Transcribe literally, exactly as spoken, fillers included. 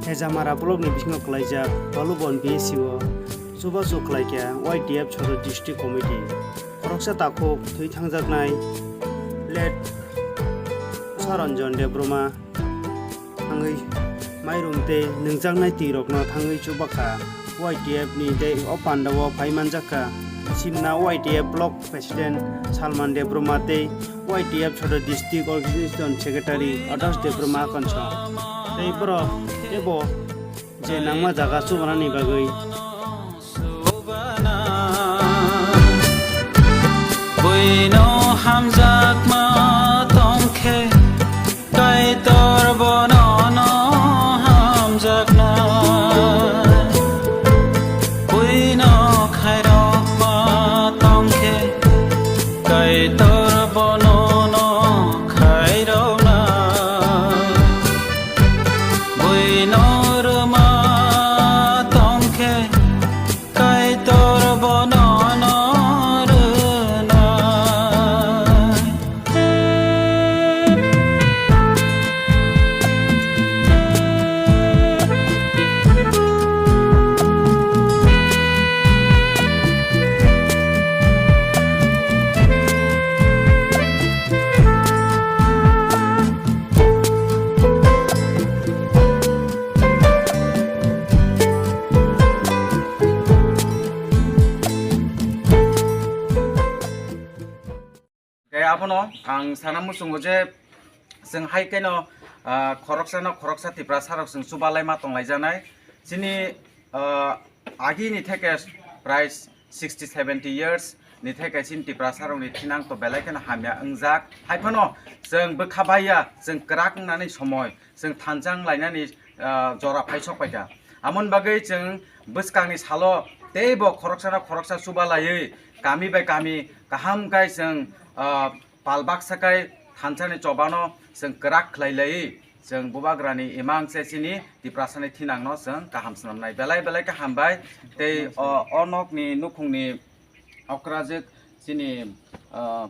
Hejamara block ni bisingo kwlaijak Balubon B S C o chubachu khlaikha Y T F Sodor District Committee. Khoroksa takhuk thwi thangjaknai late Saranjan Debbarma thangwi mairum tei nungjaknai twi rokno thangwi chubakha Y T F ni tei o panda o phai manjakha simna Y T F block President Salman Debbarma tei Y T F Sodor District Organization Secretary Adas Debbarma Konsong. Tei borok teibo je nangma jaga chubanani bagwi. Buino hamjakma tongkhe Kaitor bono no hamjaknai, buino khairokma tongkhe, Kaitor bono no khairoknai, buino rwma tongkhe, Kaitor bono no rwnai. Khe abono ang sana muchungo je chwng hai kheno, ah, khoroksano khoroksa Tiprasarok chwng chubalai ma tonglaijanai. Chini, ah, agini theke prai sixty seventy years ni theke chini Tiprasarokni thinang to belai kheno hamya wngjak. Hai phano chwng bwkha baiya, chwng kwrak wngnani somoi, chwng thansa wnglainani, ah, jora phai sok paikha. Amoni bagwi chwng bwskangni salo teibo khoroksano khoroksa chubalaiwi kami bai kami kaham khai chwng, ah, pal baksa khai thansani chobano chwng kwrak khlai laiwi chwng bubagrani imang se chini Tiprasani thinangno chwng kaham swnamnai. Belai belai khe hambai tei o, o nokni nukhungni okrajwk chini, ah,